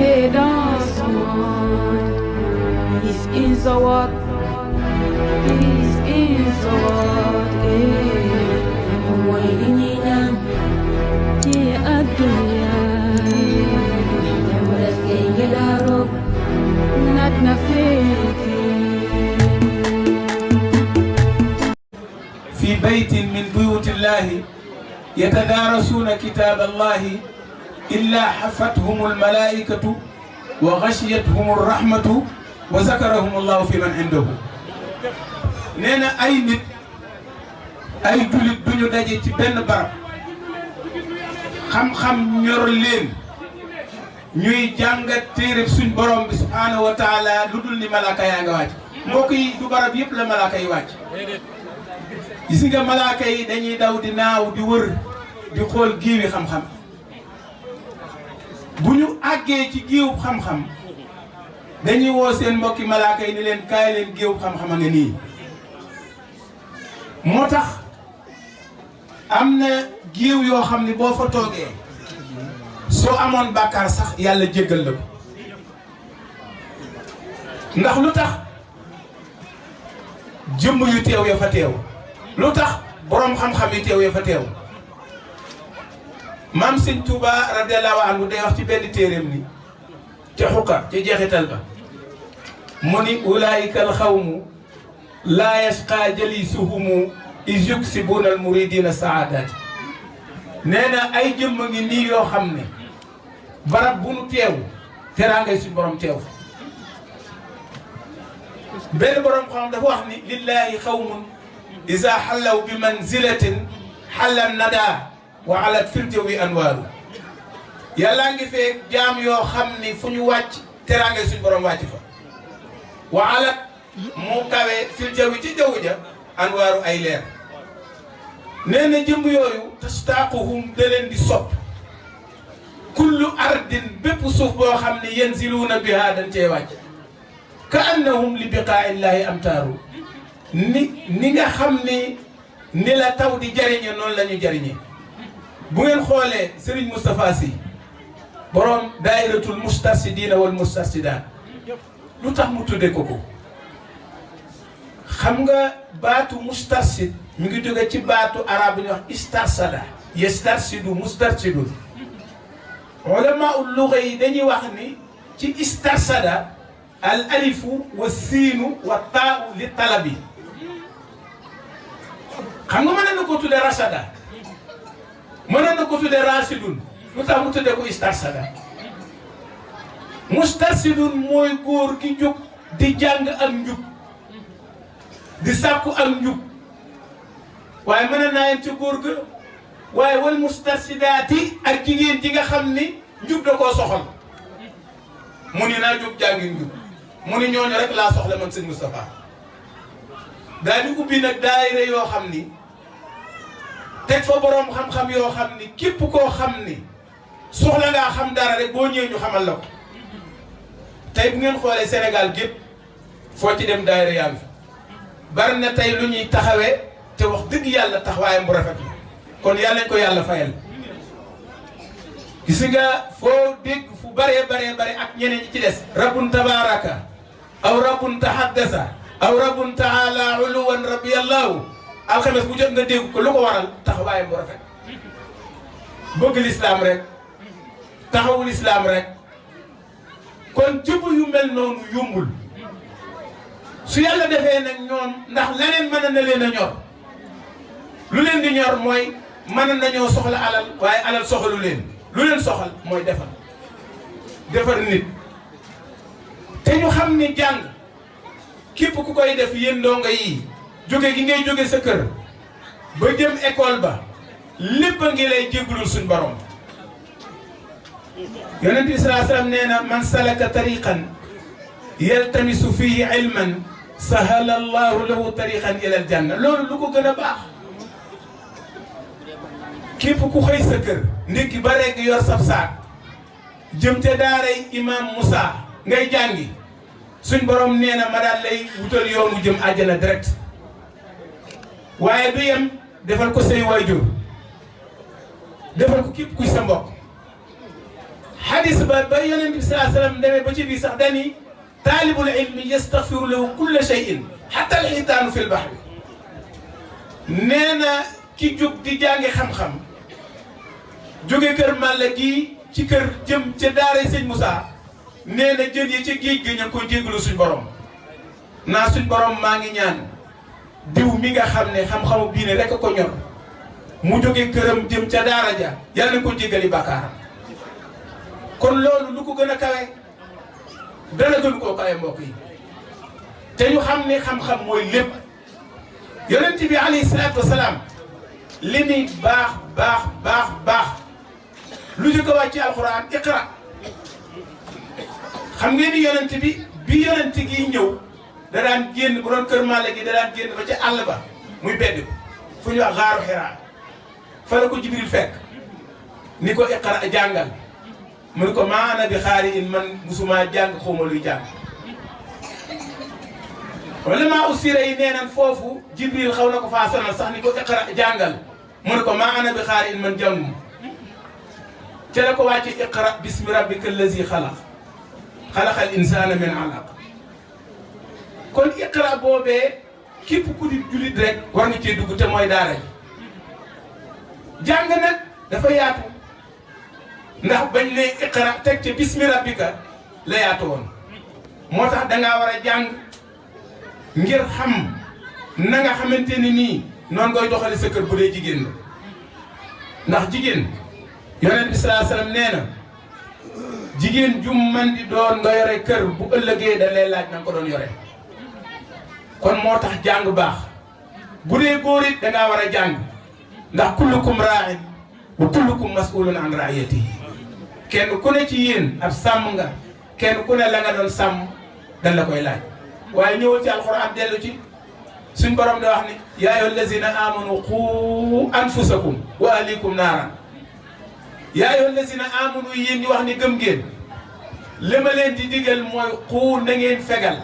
et dans ce monde. This is the world. This is the world. Moyinina ye adunya. Demora kengilaro nat na feke. في بيت من بيوت الله يتدارسون كتاب الله إلا حفتهم الملائكة وغشيتهم الرحمة وذكرهم الله في من عنده. نينا أي نت أي جولي دنيو داجي تي بن برب خم ñor leen ñuy jàngat téereb suñ borom bi subhanahu wa taala ludul ni malaaka yaa nga wàcc mbokk yi du barab yëpp la malaaka yi wàcc. gis nga malaaka yi dañuy daw di naaw di wër di xool géewi xam-xam bu ñu àggee ci géewu xam-xam dañuy woo seen mbokki malaaka yi ni leen kaay leen géewu xam-xam a nga nii. moo tax am na géew yoo xam ne boo fa toogee soo amoon bàkkaar sax yàlla jéggal la ko ndax lu tax jëmm yu teew ya fa teew. lu tax borom xam-xam yi teew ya fa teew. maam Sëñ Tuuba radiyallahu anhu day wax ci benn téeréem ni ca xuqa ca jeexital ba mu ni ulaayika al xawmu laa yasqa jalisuhumu is yuksibuuna al muridina saadaati. nee na ay jëmm ngi nii yoo xam ne barab bu nu teew teraangay suñ borom teew. benn borom xam dafa wax ni lillahi xawmun إذا حلوا بمنزلة حل الندى وعلت في الجو أنوار. يلا نجي في جام يو خمني فني واتش ترانجي سن برام واتش فا وعلت موكاوي في الجو تجوجا أنوار أيلير. نين جنب يو تستاقهم دلن دي صب كل أرض ببصوف بو خمني ينزلون بها دنتي واتش كأنهم لبقاء الله أمتارو. ni nga xam ni la taw di jariñe noonu la ñu jariñe. bu ngeen xoolee Serigne Moustapha Sy borom daayiratul mustarsidina wal mustarsidaat lu tax mu tudde ko ko. xam nga baatu mustarsid mi ngi jóge ci baatu arab bu ñuy wax istarsada yastarsidu mustarsidun. ulama ul lugha yi dañuy wax ni ci istarsada al alifu wa siinu wa taa'u li talabi. xam nga mën na ko tuddee rasada mën na ko tuddee rasidun lu tax mu tuddee ko istarsada. mustarsidun mooy góor gi jóg di jàng ak njub di sàkku ak njub waaye mën naa yem ci góor ga waaye wal mustarsidaati ak jigéen ji nga xam ni njub da koo soxal mu ni naa jóg jàngi njub mu ni ñooñu rek laa soxla man sëñ Moustapha. daal di ubbi nag daayira yoo xam ni teg fa boroom xam-xam yoo xam ni képp koo xam ni soxla ngaa xam dara rek boo ñëwee ñu xamal la ko. tey bu ngeen xoolee Sénégal gépp foo ci dem daayira yaa ngi fi bari na tey lu ñuy taxawee te wax dëgg yàlla taxawaayam bu rafet la kon yàlla nañ ko yàlla fayal. gis nga foo dégg fu baree ak ñeneen ñi ci des. rabbun tabaraka aw rabbun tahaddasa aw rabbun taala uluwan rabbiyallahu alxames bu jot nga dégg ko lu ko waral taxawaayam bu rafet bëgg lislaam rek taxawul islaam rek. kon jëmm yu mel noonu yombul su yàlla defee nag ñoom ndax leneen mën na leen a ñor lu leen di ñor mooy mën nañoo soxla alal waaye alal soxalu leen lu leen soxal mooy defar nit. te ñu xam ni jàng képp ku koy def yéen ndongo yi jóge gi ngay jóge sa kër ba jëm école ba lépp a ngi lay jéggulul suñ borom. yonent bi sallallahu alayhi wasallam nee na man salaka tariqan yaltamisu fihi ilman sahala allahu lahu tariqan ila al janna. loolu lu ko gën a baax képp ku xëy sa kër ndekki ba rek yor sab saak jëm te daaray imam Moussa ngay jàngi suñ borom nee na ma daal lay wutal yoonu jëm àjjana direct. waaye du yem defal ko say waajur defal ko képp kuy sa mbokk. hadis ba yonent bi sallallahu alayhi wa sallam demee ba ci biir sax dani taalibul ilmi yastaghfiru lahu kulla shay'in hatta al-hitaanu fil bahri nee na ki jóg di jàngi xam-xam jóge kër Malla gi ci kër jëm ca daara sëñ Moussa nee na jën yi ca géej gi ña koy jéggalu suñ borom naa suñ borom maa ngi ñaan diw mi nga xam ne xam-xamu diine rek a ko ñor mu jóge këram jëm ca daara ja yàlla na ko jéggali bàkkaaram kon loolu lu ko gën a kawe dana gën koo kawe mbokk yi te ñu xam ne xam-xam mooy lépp yonent bi alayhi salaatu wasalaam li muy baax lu jëkk a wàcc ci alxuraan iqra xam ngeen ni yonent bi yonent gi ñëw da daan génn bu doon kër Malla gi da daan génn ba ca àll ba muy bedd ko fu ñu wax xaaru Xiraa fa la ko Jibril fekk ni ko iqra jàngal mu ne ko maa ana bi xaari in man musuma jàng xawma luy jàng wala maa usira yi nee nan foofu Jibril xaw na ko faa sonal sax ni ko iqra jàngal mu ne ko maa ana bi xaari in man jànguma ca la ko wàcce iqra bismi rabbika allazi xalaq xalaqal insaana min alaq kon iqra boobee képp ku di julit rek war nga cee dugg te mooy daara ji jàng nag dafa yaatu ndax bañ ne iqra teg ca bismi rabbika la yaatu woon moo tax dangaa war a jàng ngir xam na nga xamante ni nii noonu ngay doxale sa kër bu dee jigéen la ndax jigéen yonent bi sallallahu alayhi wasallam nee na jigéen jum man di doon nga yore kër bu ëllëgee da lay laaj na nga ko doon yore kon moo tax jàng baax bu dee góor it dangaa war a jàng ndax kullukum raa'in wa kullukum mas'ulun an ra'iyatihi kenn ku ne ci yéen ab sàmm nga kenn ku ne la nga doon sàmm dañ la koy laaj waaye ñëwal ci alxuraan dellu ci suñ borom da wax ni yaa ayyuhal lazina amanu qu anfusakum wa ahlikum naaran yaa ayyuhal lazina amanu yéen ñi wax ni gëm ngeen li ma leen di digal mooy qu na ngeen fegal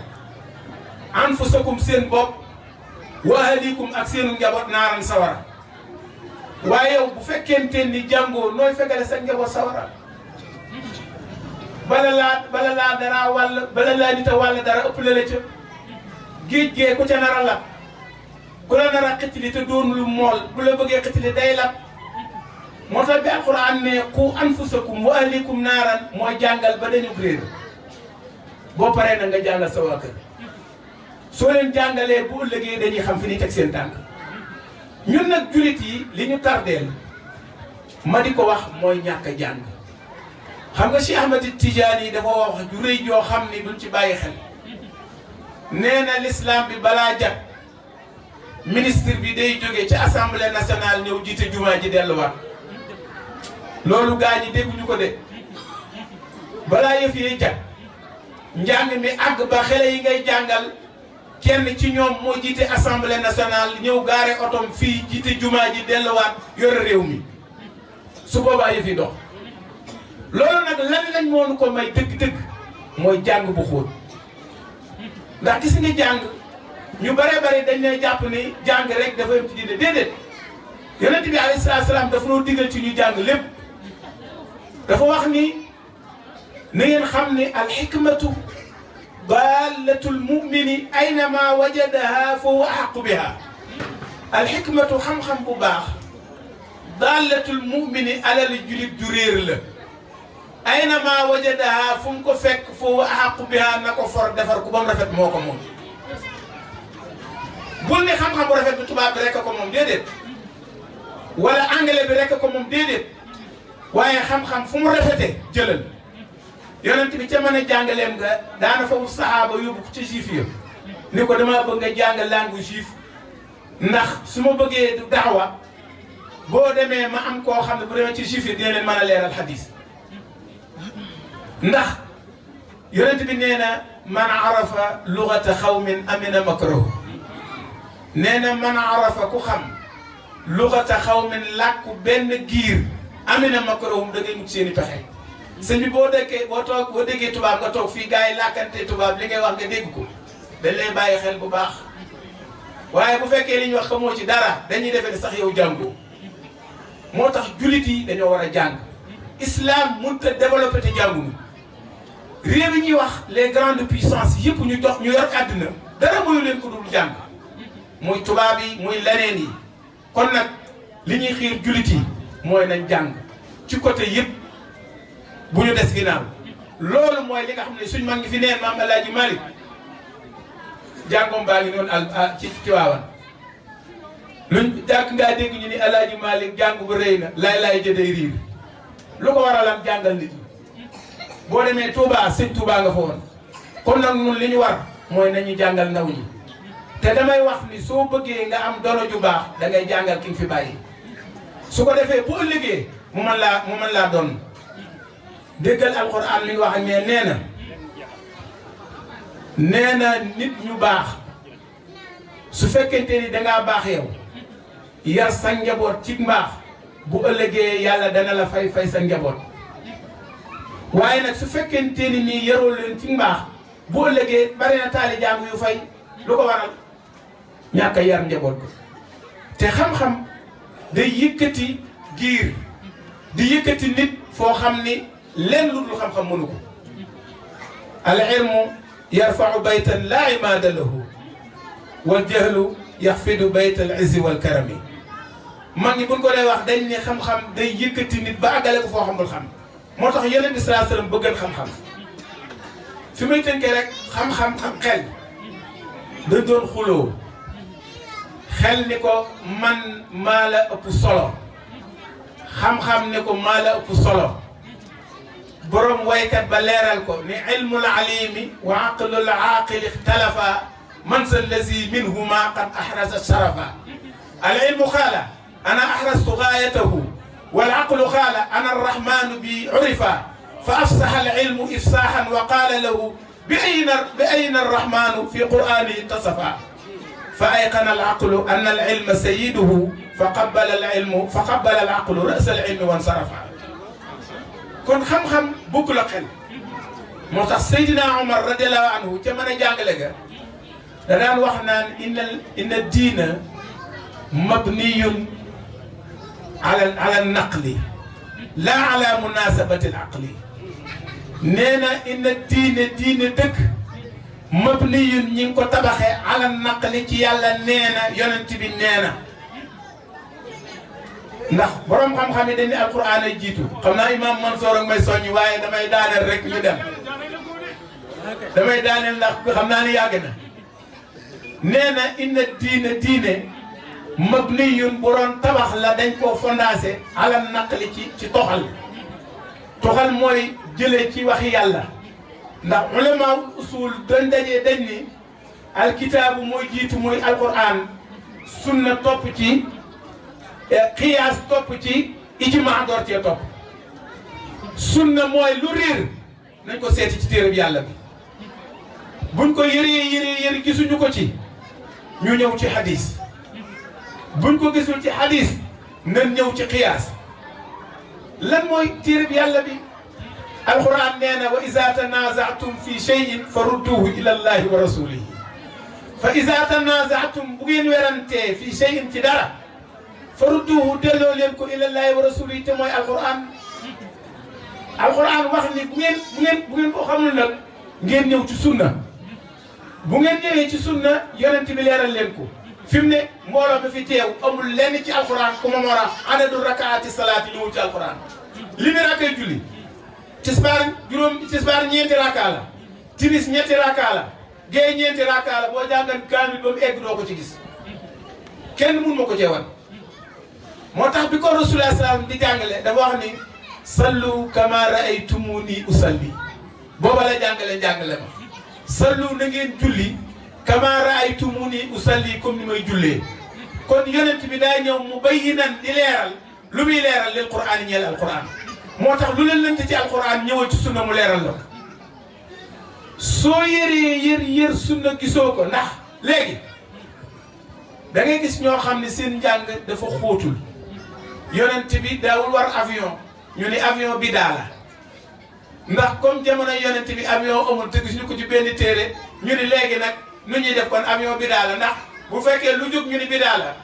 anfusakum seen bopp wa ahlikum ak seenu njaboot naaran sawara waaye yow bu fekkente ni jàngoo nooy fegale sa njaboot sawara bala laa dara wàll bala laa nit a wàll dara ëpp la ca géej gee ku ca nar a lab ku la nar a xëccali te doonul mool bu la bëggee xëccali day lab moo tax bi alquran ne qu anfusakum wa ahlikum naaran mooy jàngal ba dañu réer boo paree na nga jàngal sa waa kër soo leen jàngalee bu ëllëgee dañuy xam fi ñuy teg seen tànk ñun nag julit yi li ñu tardeel ma di ko wax mooy ñàkk a jàng xam nga Cheikh Ahmed Tidiane yi dafa wax ju rëy joo xam ni duñ ci bàyyi xel nee na l'islam bi balaa jag ministre bi day jóge ci assemblée nationale ñëw jiite jumaa ji delluwaat loolu gaa ñi dégguñu ko de balaa yëf yi jag njàng mi àgg ba xale yi ngay jàngal kenn ci ñoom moo jiite assemblée nationale ñëw gaare otom fii jiite jumaa ji delluwaat yore réew mi su boobaa yëf yi dox loolu nag lan lañ moonu ko may dëgg-dëgg mooy jàng bu xóot ndax gis nga jàng ñu bare bare dañ ne jàpp ni jàng rek dafa yem ci diine déedéet yonent bi alayhi salaatu salaam dafa noo digal ci ñu jàng lépp dafa wax ni na ngeen xam ni alxikmatu daalatul mumini aynama wajadaha fa huwa ahaqu biha alxikmatu xam-xam bu baax daalatul mumini alal julit ju réer la aynama wajadaha fu mu ko fekk fa huwa ahaqu biha na ko for defar ku ba mu rafet moo ko moom bul ne xam-xam bu rafet bi tubaab bi rek ko moom déedéet wala anglais bi rek ko moom déedéet waaye xam-xam fu mu rafetee jëlal yonent bi ca mën a jàngaleem nga daana fa wut saxaaba yóbbu ko ci juif yi ni ko dama bëgg nga jàng langue juif ndax su ma bëggee daawa boo demee ma am koo xam ne bu demee ci juif yi dina leen mën a leeral xadis ndax yonent bi nee na man arafa lugata xawmin amina makrahu nee na man arafa ku xam lugata xawmin làkku benn giir amina makrahum da ngay mucc seen i pexe sëñ bi boo déggee tubaab nga toog fii gars yi làkkante tubaab li ngay wax nga dégg ko dañ lay bàyyi xel bu baax waaye bu fekkee li ñu wax xamoo ci dara dañuy defee ne sax yow jàngoo moo tax jullit yi dañoo war a jàng islam mënut a développé te jànguñu réew yi ñuy wax les grandes puissances yëpp ñu dox ñu yor àddina dara mooy leen ko dul jàng muy tubaab yi muy leneen yi kon nag li ñuy xiir jullit yi mooy nañ jàng ci côté yëpp bu ñu des ginnaaw loolu mooy li nga xam ne suñ mag ngi fi neen maam El Hadj Malick jàngoom baa ngi noonu ci waawan luñ jàkk ngaa dégg ñu ni El Hadj Malick jàng bu rëy na lay jëday riir lu ko waralam jàngal nit ñi boo demee Touba sëñ Touba nga fa woon kon nag ñun li ñu war mooy nañu jàngal ndaw ñi te damay wax ni soo bëggee nga am dono ju baax da ngay jàngal ki nga fi bàyyi su ko defee bu ëllëgee mu mën laa doon déggal alxuraan li nga wax ak nee na nit ñu baax su fekkente ni dangaa baax yow yar sa njaboot ci mbaax bu ëllëgee yàlla dana la fay sa njaboot waaye nag su fekkente ni nii yaroo leen ci mbaax bu ëllëgee bari na taali jàng yu fay lu ko waral ñàkk a yar njaboot ko te xam-xam day yëkkati giir di yëkkati nit foo xam ni lenn lu dul xam-xam mënu ko al ilmu yarfau baytan laa imaada lahu wal jahlu yaxfidu bayt al izzi wal karami mag ñi buñ ko dee wax dañ ne xam-xam day yëkkati nit ba àggale ko foo xamul xam moo tax Yonent bi sallallahu alayhi wasallam bëggan xam-xam fi may tënkee rek xam-xam xel da doon xuloo xel ni ko man maa la ëpp solo xam-xam ni ko maa la ëpp solo borom waykat ba leeral ko ni ilmul alimi wa aqlul aaqil ixtalafa man sa lazi minhuma qad ahrasa sharafa al ilmu xaala ana ahrastu gaayatahu wal aqlu xaala ana arrahmanu bi urifa fa afsaha al ilmu ifsahan wa qaala lahu bi ayna arrahmanu fi qur'anihi tasafa fa ayqana al aqlu anna al ilma sayyiduhu fa qabbala al aqlu ra'sa al ilmi wansarafa kon xam-xam bokk la xel moo tax Seydina Omar radiallahu anhu ca mën a jàngale ga da daan wax naan inna diina mabniyun ala naqli laa ala munasabati al aqli nee na inna diine dëkk mabniyun ñi ngi ko tabaxee ala naqli ci yàlla nee na yonent bi nee na ndax borom xam-xam yi dañ ne alquran ay jiitu xam naa imam Mansour ak may soññi waaye damay daaneel rek ñu dem damay daaneel ndax xam naa ni yàgg na nee na inna diine mabniyun bu doon tabax la dañ koo fondacé ala naqli ci toxal mooy jëlee ci waxi yàlla ndax ulama usul dañ dajee dañ ni alkitaabu mooy jiitu mooy alquran sunna topp ci qiyaas topp ci ijmaa door cee topp sunna mooy lu réer nañ ko seeti ci téere bi yàlla bi buñ ko yëri gisuñu ko ci ñu ñëw ci hadis buñ ko gisul ci hadis nañ ñëw ci qiyaas lan mooy téere bi yàlla bi alquran nee na wa iza tanaza'tum fi shay'in farudduhu ila allahi wa rasulihi fa iza tanaza'tum bu ngeen werantee fi shay'in ci dara farudduhu delloo leen ko ilallahi wa rasulihi te mooy alquran wax ni bu ngeen ko xamul nag ngeen ñëw ci sunna bu ngeen ñëwee ci sunna yonent bi leeral leen ko fi mu ne mbooloo mi fi teew amul lenn ci alquran ku ma war a adadu rakaati salaati ñëwul ci alquran li mu rakkay julli tisbaar ñeenti rakka la timis ñetti rakka la gée ñeenti rakka la boo jàngan kaamil ba mu egg doo ko ci gis kenn mun ma ko jeewal moo tax bi ko rasulullah salaam di jàngale dafa wax ni sallu kama raaytumuni usalli booba la jàngale ma sallu na ngeen julli kama raaytumuni usalli comme ni may jullee kon yonent bi daa ñëw mu bayyinan di leeral lu muy leeral lil qur'aan ñeel alquran moo tax lu leen lënt ci alquran ñëwal ci sunna mu leeral la soo yër sunna gisoo ko ndax léegi da ngay gis ñoo xam ne seen njàng dafa xóotul yonent bi daawul war avion ñu ni avion bi daa la ndax comme jamono yonent bi avion amul te gis ñu ko ci benn téere ñu ni léegi nag nu ñuy def kon avion bi daa la ndax bu fekkee lu jóg ñu ni bi daa la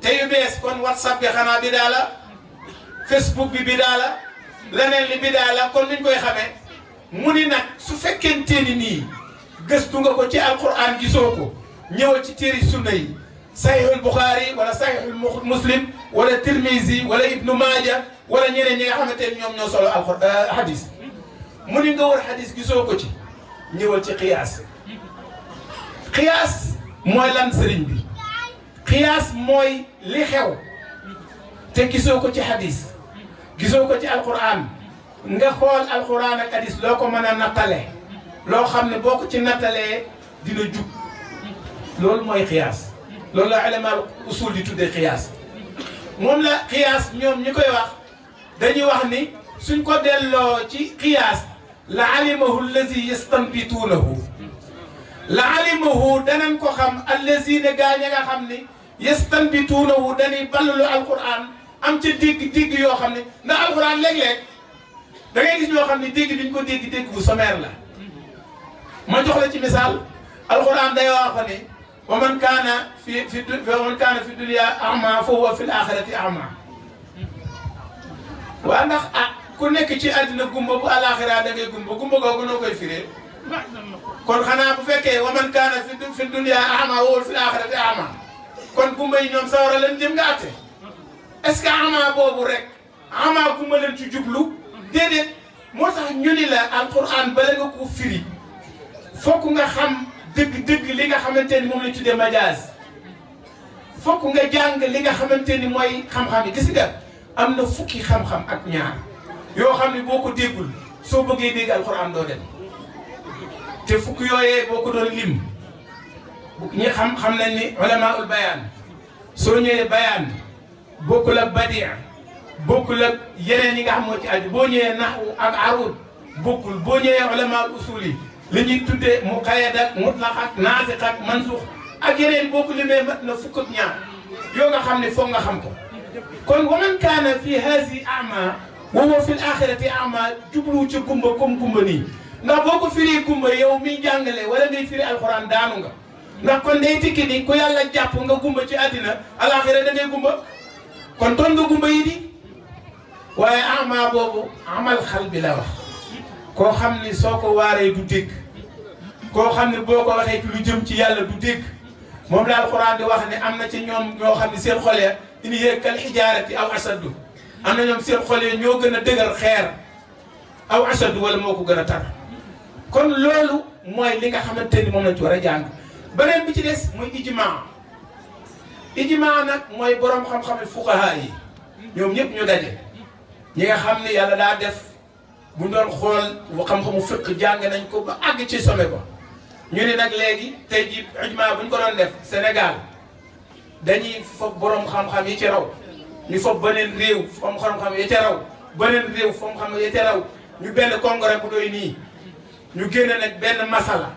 te yu bees kon whatsapp bi xanaa bi daa la Facebook bi daa la leneen li bidaa la kon nuñ koy xamee mu ni nag su fekkente ni nii gëstu nga ko ci alquran gisoo ko ñëwal ci téeri sunna yi sahihul Bukhari wala sahihul Muslim wala Tirmizi wala Ibnu Maaja wala ñeneen ñi nga xamante ni ñoom ñoo solo alquran hadis mu ni nga war hadis gisoo ko ci ñëwal ci xiyaas xiyaas mooy lan sëriñ bi xiyaas mooy li xew te gisoo ko ci hadis gisoo ko ci alquran nga xool alquran ak hadis loo ko mën a nattale loo xam ne boo ko ci nattalee dina jub loolu mooy xiyaas loolu la ulama usul di tuddee xiyaas moom la xiyaas ñoom ñi koy wax dañuy wax ni suñ ko delloo ci xiyaas la alimahu allazi yastanbituunahu la alimahu danañ ko xam allazina gaa ña nga xam ni yastanbituunahu dañuy ballalu alquran am ca dégg-dégg yoo xam ne ndax alquran léeg-léeg da ngay gis ñoo xam ne dégg duñ ko dégg-dégg bu sommaire la ma jox la ci misaal alquran day wax ne wa man kaana fi dunya a'ma fa huwa fil axirati a'ma waa ndax ku nekk ci àddina gumba bu alaxira da ngay gumba googu noo koy firee kon xanaa bu fekkee wa man kaana fi dunya a'ma fa huwa fil axirati a'ma kon gumba yi ñoom sawara leen jëm nga atte est-ce que a'ma boobu rek a'ma gumba leen ci jublu déedéet moo tax ñu ni la alquran bala nga ko firi fokk nga xam dëgg-dëgg li nga xamante ni moom lañ tuddee majaaz fokk nga jàng li nga xamante ni mooy xam-xam yi gis nga am na fukki xam-xam ak ñaar yoo xam ne boo ko déggul soo bëggee dégg alquran doo dem te fukki yooyee boo ko doon lim ñi xam nañ ni ulamaul bayaan soo ñëwee bayaan bokkul ak badia bokkul ak yeneen yi nga xam moo ci aju boo ñëwee naxwu ak arud bokkul boo ñëwee ulamaul usul yi li ñuy tuddee muqayyad ak mutlaq ak naasix ak mansuux ak yeneen boo ko limee mat na fukk ak ñaar yoo nga xam ne foog nga xam ko kon wa man kaana fi haasi a'ma wa huwa fi l-axirati a'ma jublu ci gumba comme gumba nii ndax boo ko firi gumba yow miy jàngale wala ngay firi alxuraan daanu nga ndax kon day tikki ni ku yàlla jàpp nga gumba ci àddina alaxira da ngay gumba kon toon nga gumba yi di waaye a'ma boobu amal xal bi la wax koo xam ni soo ko waaree du dégg koo xam ne boo ko waxee ci lu jëm ci yàlla du dégg moom la alxuraan di wax ne am na ci ñoom ñoo xam ne seen xol ya in hiya kal hijaarati aw ashaddu am na ñoom seen xol ya ñoo gën a dëgër xeer aw ashaddu wala moo ko gën a tar kon loolu mooy li nga xamante ni moom lañ ci war a jàng beneen bi ci des mooy ijmaa nag mooy borom xam-xam fuqaha yi ñoom ñëpp ñu daje ñi nga xam ne yàlla daa def bu doon xool xam-xamu fiq jàng nañ ko ba àgg ci sommet ba ñu ne nag léegi tey jii ijmaa bu ñu ko doon def Sénégal dañuy foog borom xam-xam yi ci raw ñu foog beneen réew foog xam-xam yi ci raw beneen réew foog xam yi ci raw ñu benn congrès bu doy nii ñu génne nag benn masala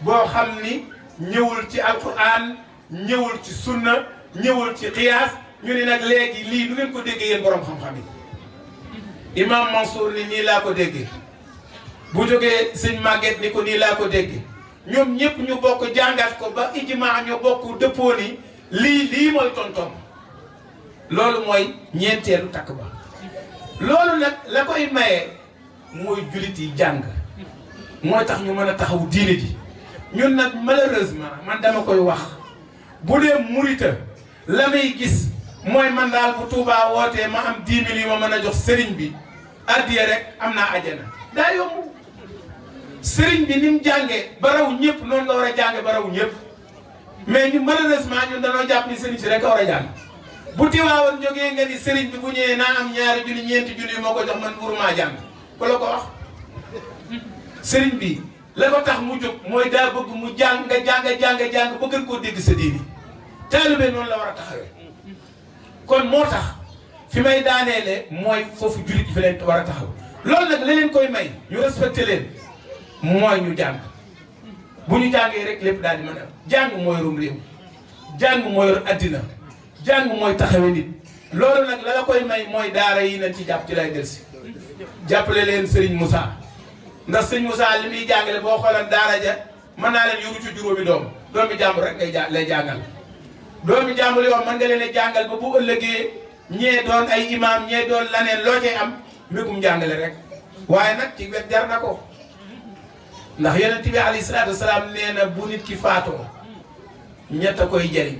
boo xam ni ñëwul ci alquran ñëwul ci sunna ñëwul ci xiyaas ñu ne nag léegi lii nu ngeen ko déggee yéen borom xam-xam yi. imam Mansour ni nii laa ko déggee bu jógee sëñ Maguette ni ko nii laa ko déggee ñoom ñëpp ñu bokk jàngat ko ba ijmaa ñu bokk dëppoo ni lii mooy tontom loolu mooy ñeenteelu takk ba loolu nag la koy maye mooy julit yi jàng mooy tax ñu mën a taxaw diine ji ñun nag malheureusement man dama koy wax bu dee murita la may gis mooy man daal bu Tuubaa wootee ma am 10 000 yu ma mën a jox sëriñ bi addiya rek am naa ajana daa yomb sëriñ bi ni mu jàngee ba raw ñëpp noonu nga war a jànge ba raw ñëpp mais ñu malheureusement ñun dañoo jàpp ni sëriñ si rek a war a jàng bu Tiwaawan jógee nga ni sëriñ bi bu ñëwee naa am ñaari junni ñeenti junni moo ko jox man wuruma jàng ku la ko wax sëriñ bi la ko tax mu jóg mooy daa bëgg mu jàng nga jàng ba gën koo dégg sa diini taalibe noonu la war a taxawee kon moo tax fi may daaneele mooy foofu jullit fi leen war a taxaw loolu nag la leen koy may ñu respecté leen mooy ñu jàng bu ñu jàngee rek lépp daal di mën a jàng mooy rum réew jàng mooy yor addina jàng mooy taxawe nit loolu nag la koy may mooy daara yi nañ ci jàpp ci lay delsi jàppale leen Serigne Moussa ndax Serigne Moussa li muy jàngale boo xoolan daara ja mën naa leen yóbbu ci juróomi doomi jàmbur rek ngay lay jàngal doomi jàmbur yoo mën nga leen a jàngal ba bu ëllëgee ñee doon ay imam ñee doon laneen loo cay am mbégum njàngale rek waaye nag ci wet jar na ko ndax yonent bi alayhi salaatu wasalaam nee na bu nit ki faatoo ñett a koy jëriñ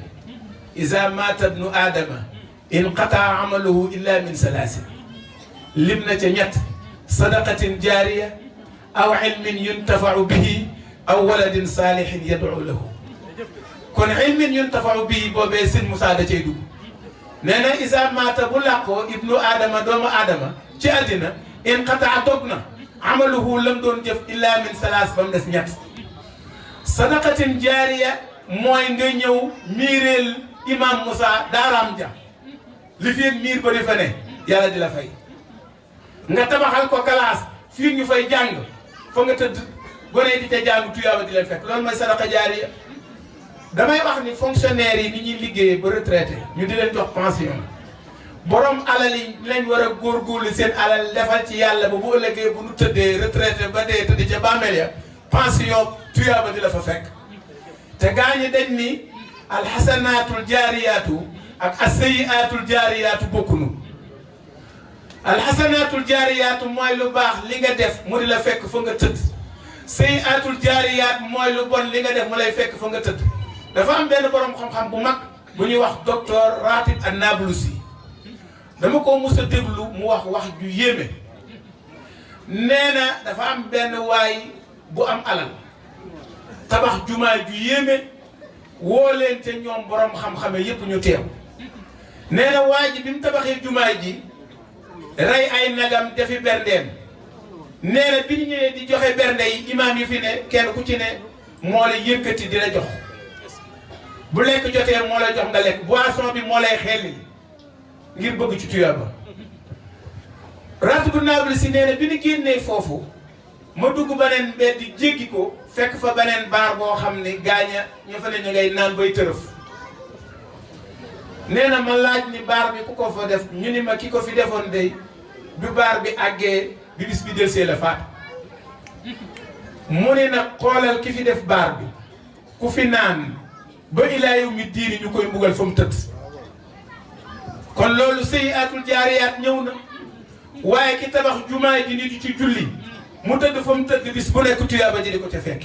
iza maata ibnu aadama inqataa amaluhu illa min salaasin lim na ca ñett sadaqatin jaariya aw ilmin yuntafau bihi aw waladin saalihin yad'u lahu kon ilmin yuntafau bihi boobee sin Musaa da cay dugg nee na iza maata bu làqoo ibnu aadama doomu aadama ci àddina inqataa dog na amaluhu lam doon jëf illa min salaas ba mu des ñett sadaqatin jaariya mooy nga ñëw miireel imam Musaa daaraam ja li fi miir ba di fa ne yàlla di la fay nga tabaxal ko classe fii ñu fay jàng fa nga tëdd gone di ca jàng tuyaaba di leen fekk loolu mooy sadaqa jaariya damay wax ni fonctionnaire yi ni ñuy liggéeyee ba retraité ñu di leen jox pension borom alal yi lañ war a góorgóorlu seen alal defal ci yàlla ba bu ëllëgee bu nu tëddee retraité ba dee tëdd ca bàmmeel ya pension tuyaaba di la fa fekk te gaañi dañ ni alxasanaatul jaariyaatu ak assayiaatul jaariyaatu bokkunu alxasanaatul jaariyaatu mooy lu baax li nga def mu di la fekk fa nga tëdd sayiaatul jaariyaat mooy lu bon li nga def mu lay fekk fa nga tëdd dafa am benn borom xam-xam bu mag bu ñuy wax docteur Ratib an-Nablusi dama ko mus a déglu mu wax ju yéeme nee na dafa am benn waay bu am alal tabax jumaa ju yéeme woo leen te ñoom borom xam-xame yépp ñu teew nee na waa ji bi mu tabaxee jumaa ji rey ay nagam defi berndeem nee na bi ñu ñëwee di joxe bernde yi imaam yi fi ne kenn ku ci ne moo la yëkkati di la jox bu lekk jotee moo lay jox nga lekk boisson bi moo lay xelli ngir bëgg ci tuyaaba Ratib an-Nablusi nee na bi ñu génnee foofu ma dugg beneen mbedd di jéggi ko fekk fa beneen baar boo xam ni gaaña ñu fa ne ñu ngay naan bay tërëf nee na ma laaj ni baar bi ku ko fa def ñu ni ma ki ko fi defoon day bi baar bi àggee bi bis bi delsee la faat mu ne nag xoolal ki fi def baar bi ku fi naan ba ilaa yawmi diini ñu koy mbugal fa mu tëdd kon loolu sayyi'aatul jaariyaat ñëw na waaye ki tabax jumaa ji nit ci julli mu tëdd fa mu tëdd bis bu nekk tuyaaba ji di ko ca fekk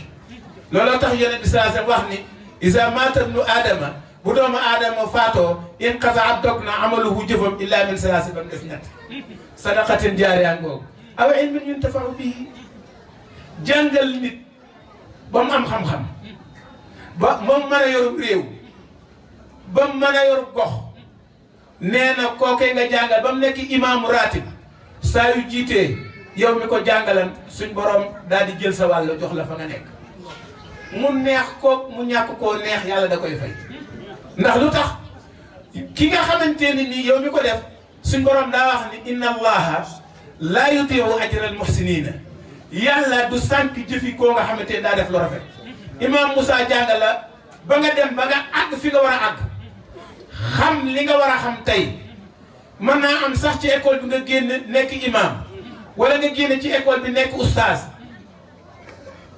looloo tax yonent bi sallallahu alayhi wasallam wax ni iza maata ibnu aadama bu doomu aadama faatoo inqata'a dog na amaluhu jëfam illa min salaasi ba mu def ñett sadaqatin jaariya ngoogu aw ilmin yuntafa'u bihi jàngal nit ba mu am xam-xam ba moom mën a yor réew ba mu mën a yor gox nee na kookee nga jàngal ba mu nekk imaamu ratib saa yu jiitee yow mi ko jàngalan suñ borom daal di jël sa wàll jox la fa nga nekk mu neex ko mu ñàkk koo neex yàlla da koy fay ndax lu tax ki nga xamante ni nii yow mi ko def suñ borom daa wax ni inna allaha laa yudii'u ajral muhsinina yàlla du sànq jëfi koo nga xamante ni daa def lu rafet imam Moussa jàngal la ba nga dem ba nga àgg fi nga war a àgg xam li nga war a xam tey mën naa am sax ci école bi nga génn nekk imam wala nga génn ci école bi nekk oustaz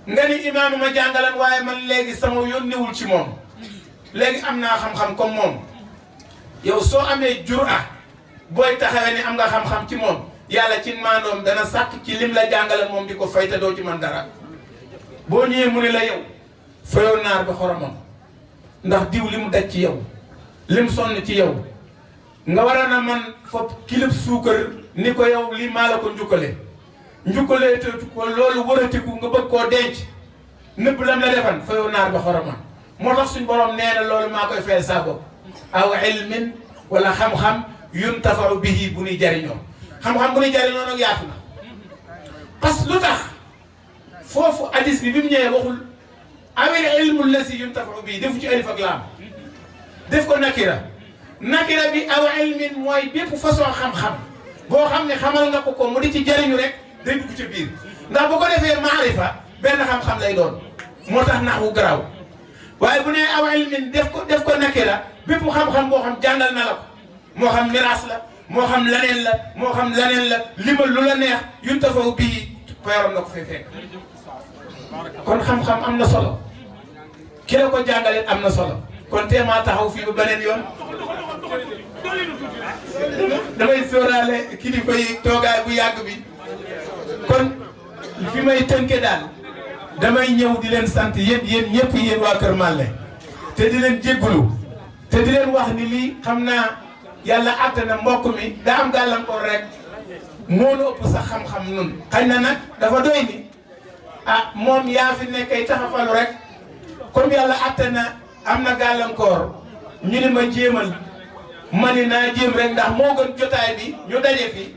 nga ni imaam ma jàngalan waaye man léegi sama yoon newul ci moom léegi am naa xam-xam comme moom yow soo amee jura booy taxawee ni am nga xam-xam ci moom yàlla ci maandoom dana sàkk ci lim la jàngalan moom di ko fay te doo ci man dara boo ñëwee mu ne la yow fayoo naar ba xoromam ndax diw li mu daj ci yow lim sonn ci yow nga war a na man fop kilib suukar ni ko yow lii maa la ko njukkalee te ko loolu wëratiku nga bëgg koo denc nëbb lam la defan fayoo naar ba xoromam moo tax suñ borom nee na loolu maa koy fayal saa bopp aw ilmin wala xam-xam yuntafa'u bihi bu ñuy jariñoo xam-xam bu ñuy jariñoo nag yaatu na parce que lu tax foofu hadis bi mu ñëwee waxul awil ilmu lasi yuntafa'u bihi defu ci alif ak laam def ko nakira bi aw ilmin mooy bépp façon xam-xam boo xam ne xamal nga ko mu di ci jariñu rek day dugg ci biir ndax bu ko defee maarifa benn xam-xam lay doon moo tax naxwu garaaw waaye bu nee aw ilmin def ko nakira bépp xam-xam boo xam jàngal na la ko moo xam miraas la moo xam laneen la limal lu la neex yuntafa'u bihi payoram na ko fay fekk kon xam-xam am na solo ki la ko jàngalee am na solo kon teemaa taxaw fii ba beneen yoon damay sóoraale kilifa yi toogaay bu yàgg bi kon fi may tënke daal damay ñëw di leen sant yéen ñëpp yéen waa Kër Mallé te di leen jéggulu te di leen wax ni lii xam naa yàlla àtte na mbokk mi daa am gàllankoor rek moo nu ëpp sax xam-xam nun xañ na nag dafa doy ni ah moom yaa fi nekkay taxafalu rek comme yàlla àtte na am na gàllankoor ñu ni ma jéemal ma ni naa jéem rek ndax moo gën jotaay bi ñu daje fi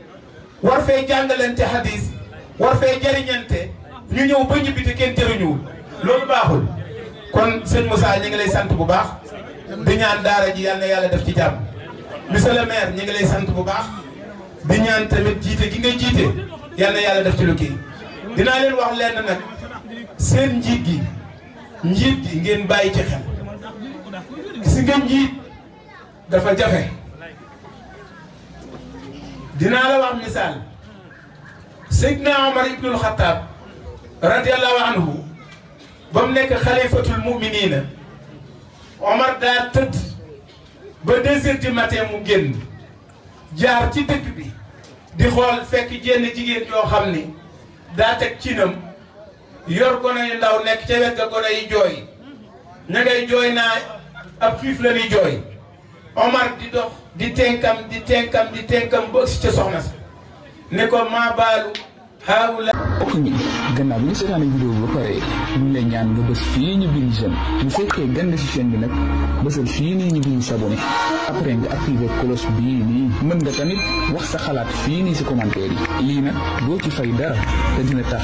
war fee jàngalante hadis war fee jariñante ñu ñëw ba ñibbi te kenn jëriñuwul loolu baaxul kon sëñ Moussa ñu ngi lay sant bu baax di ñaan daara ji yal na yàlla def ci jàmm monsieur le maire ñu ngi lay sant bu baax di ñaan tamit jiite gi ngay jiite yal na yàlla def ci lu kii dinaa leen wax lenn nag seen njiit gi ngeen bàyyi ci xel si nga njiit dafa jafe dinaa la wax misaal Seydina Omar ibnul Xattaab radiyallahu anhu ba mu nekk xalifatul muminina Omar daa tëdd ba 2 heures du matin mu génn jaar ci dëkk bi di xool fekk jenn jigéen yoo xam ni daa teg cinam yor gone yu ndaw nekk ca wet ga gone yi jooy ña ngay jooy naa ab xiif la ni jooy Omar di dox di tenkam ba ëgsi ca soxna sa ne ko maa baalu xaawula mbokk mi gannaaw bi ñu seetaane vidéo bi ba pare ñu ngi lay ñaan nga bës fii ñu bind j'aime bu fekkee gën nga ci chaîne bi nag bësal fii nii ñu bind s'abonné après nga activer cloche bii nii mën nga tamit wax sa xalaat fii nii ci commentaire yi lii nag doo ci fay dara te dina tax